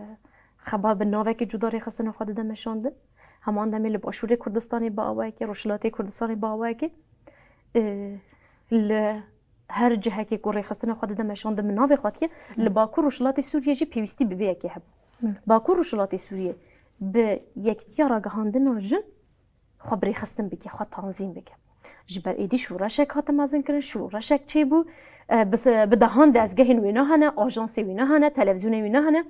xeba bi navekî cuda rêxistina xwe dide meşandin. Heman demê li Başûrê Kurdistanê bi awayekê, Rojhilatê Kurdistanê bi awayekê, e, li her cihekê ku rêxistina xwe dide meşandin bi navê xwe diye, li Hı. Bakur Rojhilatê Sûriyê jî pêwîstî bi vê yekê hebû. Hı. Bakur Rojhilatê Sûriyê bi yekitiya ragihandina jin xwe birêxistin bike, xwe tanzîm bike. Ji ber êdî şoreşek hate mezinkirin, şoreşek çêbû, e, bi, bi dehan dezgehên wêna hene, ajansê wêna hene, televîzyonê wêna hene.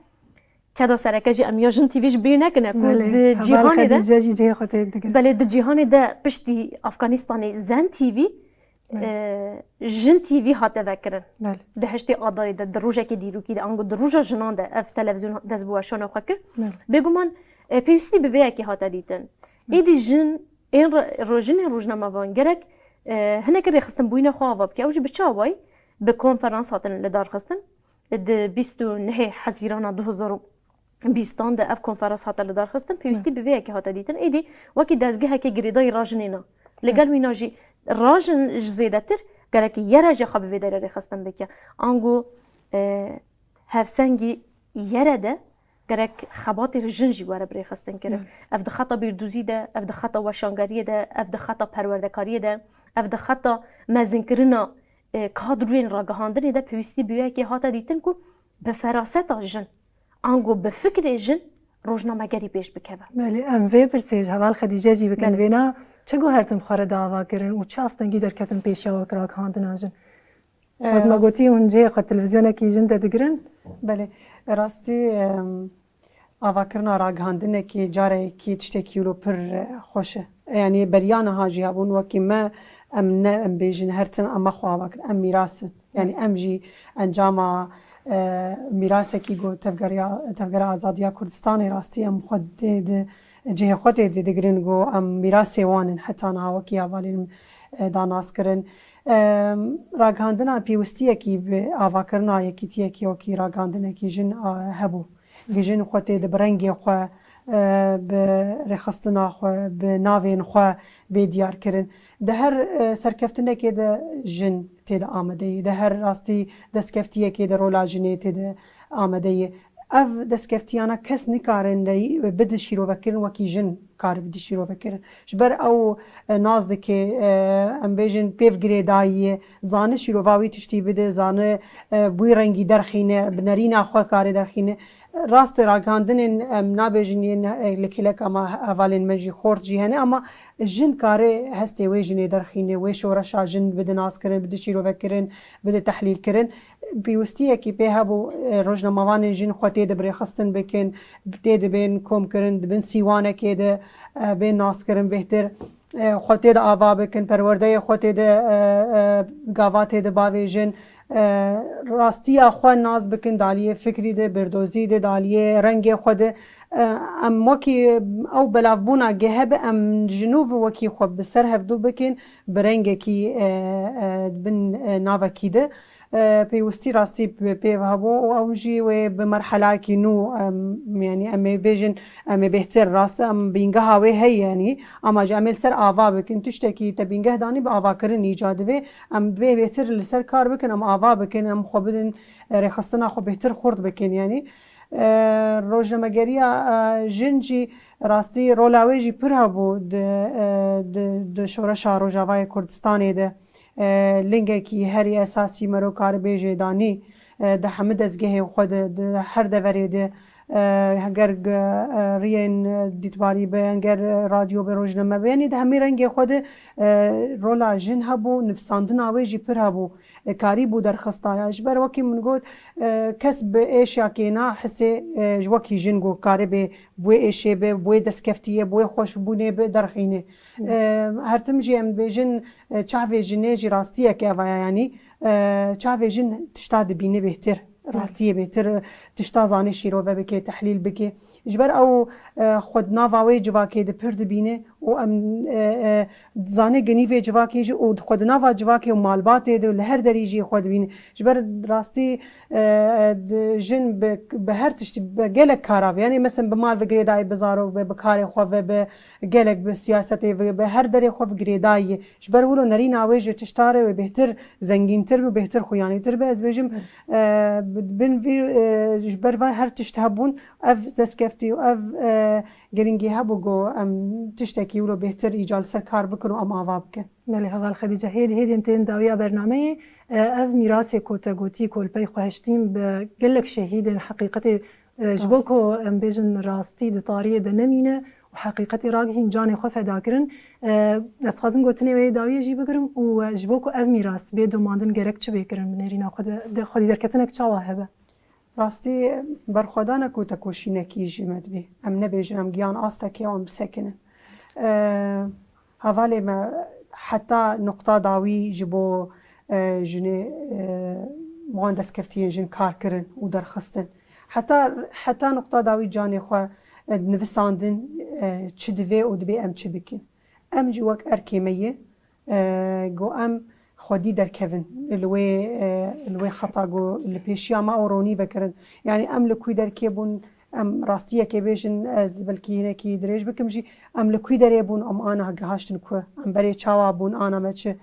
Keda sereke jî em ya Jin T V ji bîr nekine ku Belê, di heval cîhanê de Xedîce jî cihê xwe tê digire. Belê, di cîhanê de piştî Afganistanê Zen T V, Belê. e, Jin T V hate vekirin. Belê. Di heştê Adayê de, di rojekê dîrokî de, ango di roja jinan de ev televîzyon dest bi weşana xwe kir. Belê. Bêguman, e, pêwîstî bi vê yekê hate dîtin. Belê. Êdî jin, ên re-, ro-, jinên rojnamevan gerek, e, hinekî rêxistinbûyîna xwe ava bike. Ew jî bi çi awayî? Bi konferans hatin lidarxistin. Di bîst û nehê Hezîrana du hezar û bîstan de ev konferans hate lidarxistin, pêwîstî bi vê yekê hate dîtin. Êdî wekî dezgehekê girêdayî rajinê na. Li gel wîna jî rajin ji zêdetir gerek yere jî xwe bi vê derê rêxistin bike. Ango, e, hevsengî yere de gerek xebatê jin jî were birêxistin kirin. Ev di xeta bîrdûzî de, ev di xeta weşangeriyê de, ev di xeta perwerdekariyê de, ev di xeta mezinkirina, e, kadroyên ragihandinê de pêwîstî bi yekê hate dîtin ku bi feraseta jin, ango bi fikrê jin rojnamegerî pêş bikeve. Belê, em vê pirsê ji heval Xedîce jî bikin. Belê. Vêna çi guhertin xwe re dava kirin û çi astengî derketin pêşiya wek ragihandina jin? E, Wek me rast- gotî, hûn cihê xwe televîzyonekî jin de digirin? Belê, rastî, em, avakirina ragihandinekê carekî tiştekî wilo pir, e, xweş e. Yanî beriya niha jî hebûn wekî me, em ne, em bêjin her tim em me xwe ava kirin. Em mîras in. Yanî em jî encama, e, mîrasekî ku tevgeriya, Tevgera Azadiya Kurdistanê rastî em xwe dê di cihê xwe tê di digirin ku em mîrasê wan in heta niha wekî hevalên, e, da nas kirin. E, ragihandina pêwistiyekî bi avakirina yekîtiyekî wekî ragihandinekî jin, a, hebû. Gijin xwe tê di bi rengê xwe, e, bi rêxistina xwe, bi navên xwe bê diyar kirin. Di her, e, serkeftinekê de jin tê de amade ye. Di her rastî destkeftiyekê de rola jinê tê de amade ye. Ev destkeftiyana kes nikarin lê bidi şîrovekirin wekî jin kar bidi şîrovekirin. Ji ber ew, e, nas dike, e, em bêjin pêv girêdayî ye, zane şîrova wî tiştî bide, zane, e, bi wî rengî derxîne, bi nerîna xwe karê derxîne. Rast e, ragihandinên em nabêjin yên, e, li kêleka me hevalên me jî xort jî hene, ama jin kare hestê wê jinê derxîne, wê şoreşa jin bide naskirin, bide şîrovekirin, bide tehlîlkirin. Pêwistiyekî pê hebû, e, rojnamevanên jin xwe tê de birêxistin bikin, tê de bên komkirin, di bin sîwanekê de, e, bên naskirin bêhtir. E, xwe tê de ava bikin, perwerdeyê xwe tê de, e, e, gava tê de bavêjin, e, rastiya xwe nas bikin, daliyê fikrî de, berdozî de, daliyê rengê xwe de. E, em wekî ew belavbûna ge hebe, em ji nû ve wekî xwe bi ser hevdû bikin, bi rengekî, e, e, bin, e, navekî de. E, pêwistî rastî pê, pê hebû û ew jî wê bi merhelakî nû, em, yanî em ê bêjin, em ê bêhtir rast, em bîngeha wê heye, yanî, ama ji em ê li ser ava bikin. Tiştekî te bîngeh danî bi avakirin îca divê, em bê bêhtir li ser kar bikin, em ava bikin, em xwe bidin, e, rêxistina xwe bêhtir xurt bikin, yanî. E, rojnamegeriya, e, jin jî rastî rola wê jî pir hebû di, e, di, di şoreşa Rojavayê Kurdistanê de. E, lingekî herî esasî mero karibê jêdanî, e, di hemî dezgehê xwe de, di her deverê de, e, ger, e, riyên dîtbarî be, ger radyo be, rojname be, yanî di hemî rengê xwe de, e, rola jin hebû, nivsandina wê jî pir hebû. E, karîbû derxista ya. Ji ber wekî min got, e, kes bi êşa kêna hisê, e, ji wekî jin got karibê bi wê êşê be, bi wê destkeftiyê, bi wê xweşbûnê bi derxîne. E, her tim jî em dibêjin, e, çavê jinê jî rastiyek eva ye, yanî, e, çavê jin tişta dibîne bêhtir, rastiyê bêhtir, tişta zanê şîrove bike, tehlîl bike. Ji ber ew, e, xwe di nava wê civakê de pir dibîne û em, e, e, zanê genî vê civakê jî û xwe di nava civakê û malbatê de û li her derî jî xwe dibîne. Ji ber rastî, e, e, di, jin bi, bi her tiştî, bi gelek kara ve, yanî, mesela, bi mal ve girêdayî, bi zarok ve, bi karê xwe ve, bi gelek, bi siyasetê ve, bi her derê xwe ve girêdayî ye. Ji ber wilo nerîna wê ji tişta re wê bêhtir zengîntir be, bêhtir xuyanîtir be. Ez bêjim, e, bi, bin vî, e, ji ber van her tişt hebûn, ev destkeftî û ev, e, giringî hebû ku em tiştekî wilo bêhtir îca li ser kar bikin û em ava bikin. Belê, heval Xedîce, hêdî hêdî em tên dawiya bernameyê. E, ev mîrasê ku te gotî ku li pey xwe hiştîn bi gelek şehîdên heqîqetê, e, ji bo Rast. ku em bêjin rastî di tariyê de nemîne û heqîqetê ragihîn canê xwe feda kirin. E, ez dixwazim gotinê wê yê dawiyê jî bigirim û, e, ji bo ku ev mîras bê domandin gerek çi bê kirin bi nêrîna xwe de, de xwedî derketinek çawa hebe? Rastî berxwedana ku tekoşînekî ji me dibê. Em nebêjin, em giyan astekê û em bisekinin. E, hevalê me heta nuqta dawî ji bo, e, jinê, e, wan destkeftiyên jin kar kirin û derxistin. Heta, heta nuqta dawî canê xwe, e, nivisandin, e, çi divê û dibê em çi bikin. Em jî wek erkê me ye, e, ku em xwedî derkevin li wê, e, li wê xeta ku li pêşiya me ew ronî vekirin. Yanî em li kû derkê bûn, em rastiyekê bêjin, ez belkî hinekî dirêj bikim jî, em li kû derê bûn, em ana gihaştin ku, em berê çawa bûn, ana me çi.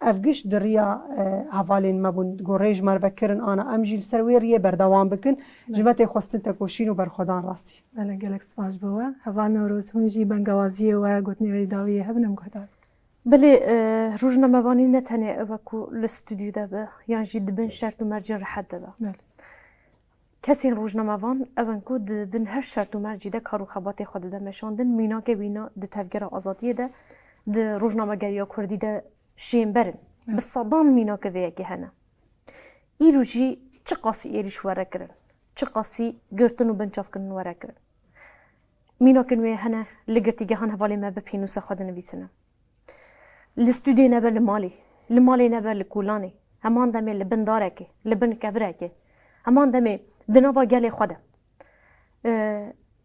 Ev giş di riya, e, hevalên me bûn, ku rê ji me re vekirin, ana em jî li ser wê riyê berdewam bikin. Ji me tê xwestin tekoşîn û berxwedan rastî. Belê, gelek spas bo we. Heval Newroz, hûn jî bengawaziyê we, gotinê we yê dawî yê hebin em guhdar bikin. Belê, e, rojnamevanî ne tenê ew e ku li stûdyo de be, yan jî di bin şert û mercên rehet de be. Belê. Kesên rojnamevan ew in ku di bin her şert û mercî de kar û xebatê xwe dide meşandin, mînakê wîna di tevgera azadiyê de, di rojnamegeriya kurdî de şênber in. Belê. Bi sedan mînakê vê yekê hene. Îro jî çiqasî êrîş were kirin, çiqasî girtin û binçavkirin were kirin. Mînakên wê hene, li girtîgehan hevalê me bi pênûsa xwe dinivîsine. Li stûdê nebe li malê, li malê nebe li kolanê, heman demê li bin darekê, li bin kevirekê, heman demê di nava gelê xwe de.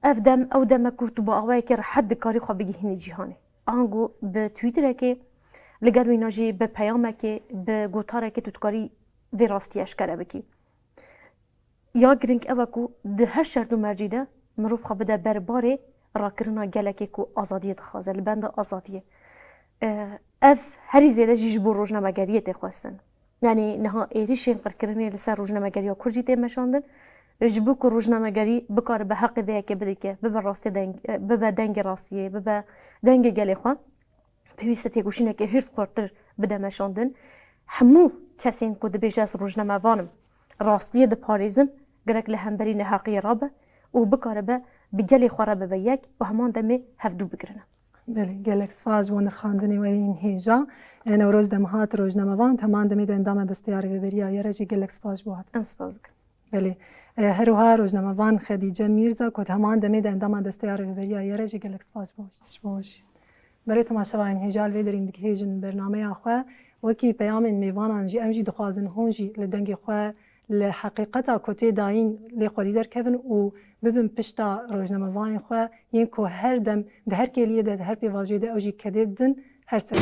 Ev dem, ew dem e ku tu bi awayekî rehet dikarî xwe bigihînî cîhanê. Ango bi Twitterekê, li gel wîna jî bi peyamekê, bi gotarekê tu dikarî vê rastiyê eşkere bikî. Ya girîng ew e ku di her şert û mercî de mirov xwe bide ber barê rakirina gelekê ku azadiyê dixwaze, li benda azadiyê. E, ev herî zêde jî ji bo rojnamegeriyê tê xwestin. Yanî niha êrîşên qirkirinê li ser rojnamegeriya kurd jî tê meşandin. Ji bo ku rojnamegerî bikaribe heqê vê yekê bidike, bibe rastê deng-, bibe dengê rastiyê, bibe dengê gelê xwe, pêwîst e têkoşîneke hîrt xurtir bide meşandin. Hemû kesên ku dibêje ez rojnamevan im, rastiyê diparêzim, gerek li hemberî neheqiyê rabe û bikaribe bi gelê xwe re bibe yek û heman demê hevdû bigirine. Belê, gelek spas ji bo nirxandinê we yên hêja. E, Newroz Demhat, rojnamevan, heman demê de endama Desteya Rêveberiya Yere jî gelek spas ji bo hatin. Em spas dikin. Belê. E, her wiha rojnamevan Xedîce Mîrza, ku di heman demê de endama Desteya Rêveberiya Yere jî gelek spas ji bo we. Spas ji bo we jî. Belê, temaşevanên hêja, li vê derê em digihêjin bernameya xwe. Wekî peyamên mêvanan jî, em jî dixwazin hûn jî li dengê xwe, li heqîqeta ku tê dayîn lê xwedî derkevin û bibin pişta rojnamevanên xwe, yên ku her dem di her kêliyê de, di her pêvajoyê de ew jî kedê didin, her ser.